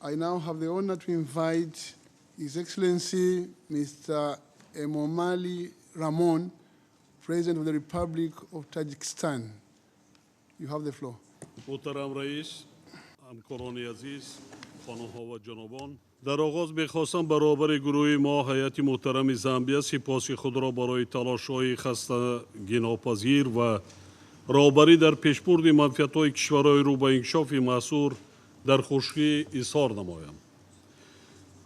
I now have the honor to invite His Excellency Mr. Emomali Rahmon, President of the Republic of Tajikistan. You have the floor. Муҳтарам раис, ҳамкорони азиз, хонумҳо ва ҷанобон, дар оғоз мехостам баробари гурӯҳи мо ҳайати муҳтарами Замбия сипоси худро барои талошҳои хастагинопазир ва роҳбарӣ дар пешбурди манфиатҳои кишварҳои рӯ ба инкишофи маҳсур дар хушкӣ изҳор намоям.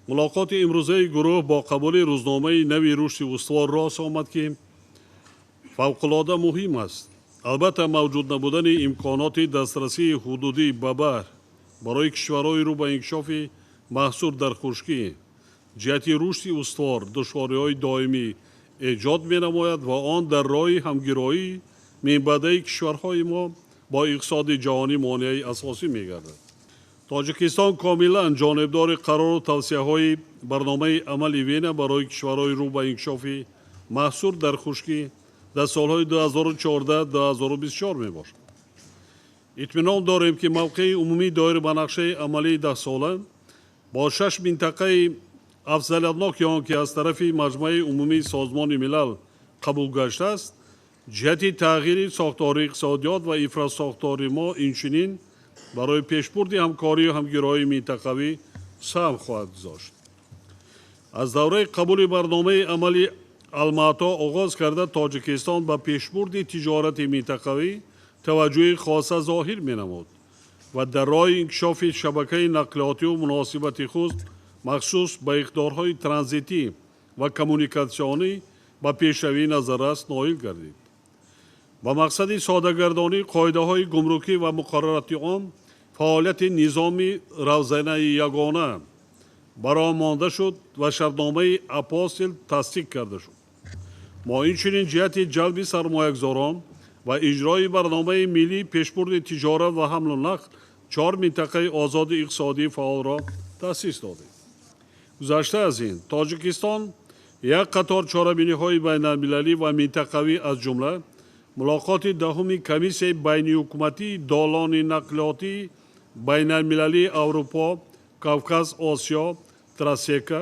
Мулоқоти имрӯзаи гурӯҳ бо қабули рӯзномаи нави рушди устувор рост омад, ки фавқулода муҳим аст. Албатта, мавҷуд набудани имконоти дастрасии ҳудудӣ ба баҳр барои кишварҳои рӯ ба инкишофи маҳсур дар хушкӣ ҷиҳати рушди устувор душвориҳои доимӣ эҷод менамояд ва он дар роҳи ҳамгироии минбаъдаи кишварҳои мо бо иқтисоди ҷаҳонӣ монеаи асосӣ мегардад. Тоҷикистон комилан ҷонибдори қарору тавсияҳои барномаи амали Вена барои кишварҳои рӯ ба инкишофи маҳсур дар хушкӣ дар солҳои 2014-2024 мебошад. Итминон дорем, ки мавқеи умумӣ доир ба нақшаи амалии 10-сола бо шаш минтақаи афзалиятноки он, ки аз тарафи Маҷмаи умумии Созмони Милал қабул гаштааст, ҷиҳати тағйири сохтори иқтисодиёт ва инфрасохтори мо, инчунин барои пешбурди ҳамкорию ҳамгироии минтақавӣ саҳм хоҳад гузошт. Аз давраи қабули барномаи амали Алмато оғоз карда, Тоҷикистон ба пешбурди тиҷорати минтақавӣ таваҷҷӯҳи хоса зоҳир менамуд ва дар роҳи инкишофи шабакаи нақлиётию муносибати худ, махсус ба иқтидорҳои транзитӣ ва коммуникатсионӣ, ба пешравии назаррас ноил гардид. Ба мақсади содагардонии қоидаҳои гумрукӣ ва муқаррароти он фаъолияти низоми равзанаи ягона ба роҳ монда шуд ва шартномаи Апостил тасдиқ карда шуд. Мо инчунин ҷиҳати ҷалби сармоягузорон ва иҷрои барномаи миллии пешбурди тиҷорат ва ҳамлу нақл чор минтақаи озоди иқтисодии фаъолро таъсис додем. Гузашта аз ин, Тоҷикистон як қатор чорабиниҳои байналмилалӣ ва минтақавӣ, аз ҷумла мулоқоти 10-уми Комиссияи байниҳукуматии долони нақлиётии байналмилалии Аврупо, Кавказ, Осиё, Трасека,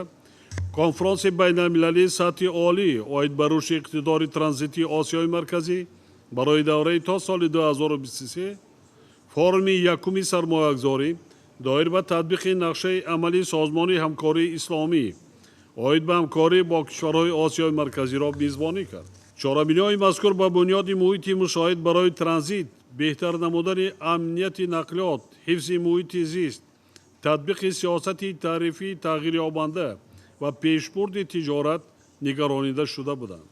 конфронси байналмилалии сатҳи олӣ оид ба рушди иқтидори транзитии Осиёи Марказӣ барои давраи то соли 2023, форуми якуми сармоягузорӣ доир ба татбиқи нақшаи амалии Созмони ҳамкории исломӣ оид ба ҳамкорӣ бо кишварҳои Осиёи Марказиро мизбонӣ кард. Чорабиниҳои мазкур ба бунёди муҳити мусоид барои транзит, беҳтар намудани амнияти нақлиёт, ҳифзи муҳити зист, татбиқи сиёсати тарифии тағйирёбанда ва пешбурди тиҷорат нигаронида шуда буданд.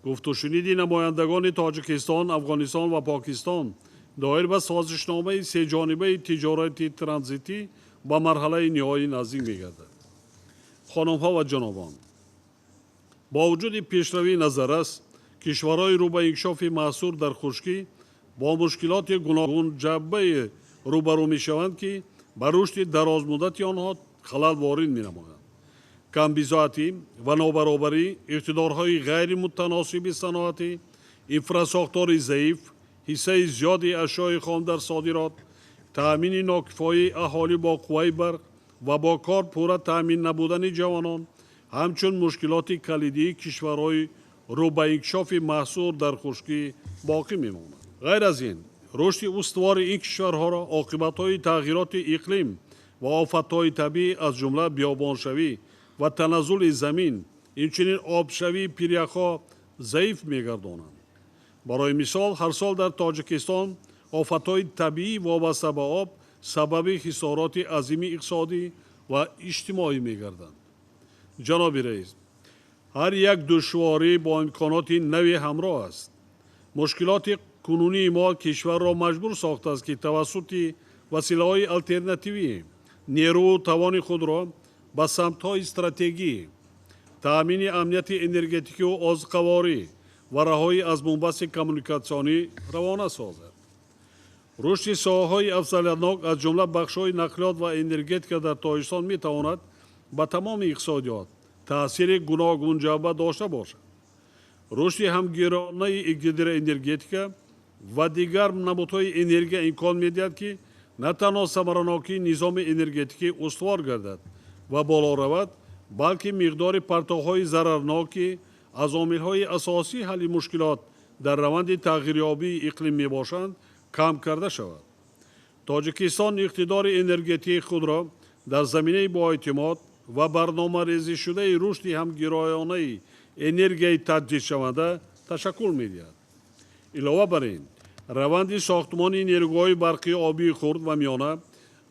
Гуфтушуниди намояндагони Тоҷикистон, Афғонистон ва Покистон доир ба созишномаи сеҷонибаи тиҷорати транзитӣ ба марҳалаи ниҳоӣ наздик мегардад. Хонумҳо ва ҷанобон, бо вуҷуди пешравии назаррас, кишварҳои рӯ ба инкишофи маҳсур дар хушкӣ бо мушкилоти гуногунҷаббае рӯбарӯ мешаванд, ки ба рушди дарозмуддати онҳо халал ворид менамоянд. Камбизоатӣ ва нобаробарӣ, иқтидорҳои ғайримутаносиби саноатӣ, инфрасохтори заиф, ҳиссаи зиёди ашёи хом дар содирот, таъмини нокифояи аҳолӣ бо қувваи барқ ва бо кор пурра таъмин набудани ҷавонон ҳамчун мушкилоти калидии кишварҳои рӯ ба инкишофи маҳсур дар хушкӣ боқӣ мемонад. Ғайр аз ин, рушди устувори ин кишварҳоро оқибатҳои тағйироти иқлим ва офатҳои табиӣ, аз ҷумла биёбоншавӣ ва таназзули замин, инчунин обшавии пиряхҳо заиф мегардонанд. Барои мисол, ҳар сол дар Тоҷикистон офатҳои табиӣ вобаста ба об сабаби хисороти азими иқтисодӣ ва иҷтимоӣ мегарданд. Ҷаноби раис, ҳар як душворӣ бо имконоти наве ҳамроҳ аст. Мушкилоти кунунии мо кишварро маҷбур сохтааст, ки тавассути василаҳои алтернативӣ нерӯву тавони худро ба самтҳои стратегӣ, таъмини амнияти энергетикию озуқаворӣ ва раҳоӣ аз бунбасти коммуникатсионӣ равона созад. Рушди соҳаҳои афзалиятнок, аз ҷумла бахшҳои нақлиёт ва энергетика дар Тоҷикистон метавонад ба тамоми иқтисодиёт таъсири гуногунҷабба дошта бошад. Рушди ҳамгиронаи гидроэнергетика ва дигар намудҳои энергия имкон медиҳад, ки На танҳо самаранокии низоми энергетикӣ устувор гардад ва боло равад, балки миқдори партовҳои зарарнок, ки аз омилҳои асосии ҳалли мушкилот дар раванди тағйирёбии иқлим мебошанд, кам карда шавад. Тоҷикистон иқтидори энергетикии худро дар заминаи боэътимод ва барномарезишудаи рушди ҳамгироёнаи энергияи таҷдидшаванда ташаккул медиҳад. Илова бар ин, раванди сохтмони нерӯгоҳи барқии обии хурд ва миёна,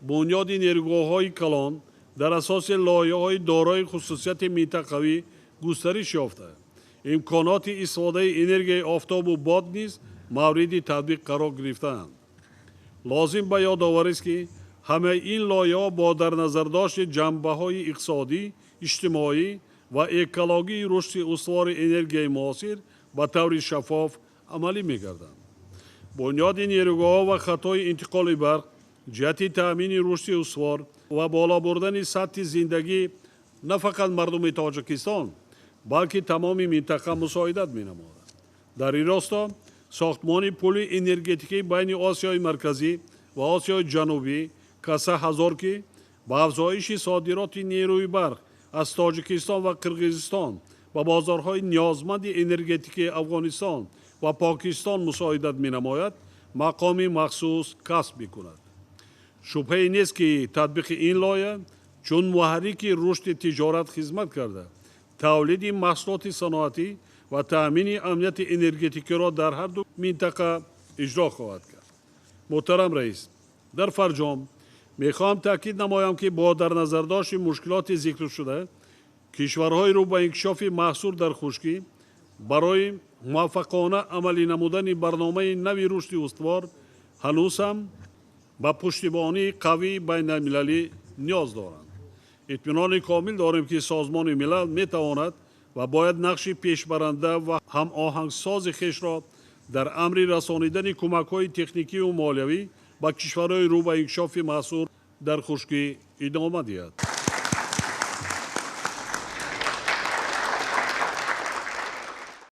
бунёди нерӯгоҳҳои калон дар асоси лоиҳаҳои дорои хусусияти минтақавӣ густариш ёфта, имконоти истифодаи энергияи офтобу бод низ мавриди татбиқ қарор гирифтаанд. Лозим ба ёдоварист, ки ҳамаи ин лоиҳаҳо бо дар назардошти ҷанбаҳои иқтисодӣ, иҷтимоӣ ва экологии рушди устувори энергияи муосир ба таври шаффоф амалӣ мегарданд. Бунёди нерӯгоҳҳо ва хатҳои интиқоли барқ ҷиҳати таъмини рушди устувор ва боло бурдани сатҳи зиндагӣ на фақат мардуми Тоҷикистон, балки тамоми минтақа мусоидат менамояд. Дар ин росто сохтмони пули энергетикӣ байни Осиёи Марказӣ ва Осиёи Ҷанубӣ Каса 1000, ки ба афзоиши содироти нерӯи барқ аз Тоҷикистон ва Қирғизистон ба бозорҳои ниёзманди энергетикии Афғонистон ва Покистон мусоидат менамояд, мақоми махсус касб мекунад. Шубҳае нест, ки татбиқи ин лоиҳа чун муҳаррики рушди тиҷорат хизмат карда, тавлиди маҳсулоти саноатӣ ва таъмини амнияти энергетикиро дар ҳар ду минтақа иҷро хоҳад кард. Муҳтарам раис, дар фарҷом мехоҳам таъкид намоям, ки бо дар назардошти мушкилоти зикршуда кишварҳои рӯ ба инкишофи маҳсур дар хушкӣ барои муваффақона амалӣ намудани барномаи нави рушди устувор ҳанӯз ҳам ба пуштибонии қавии байналмилалӣ ниёз доранд. Итминони комил дорем, ки Созмони Милал метавонад ва бояд нақши пешбаранда ва ҳамоҳангсози хешро дар амри расонидани кӯмакҳои техникиву молиявӣ ба кишварҳои рӯ ба инкишофи маҳсур дар хушкӣ идома диҳад.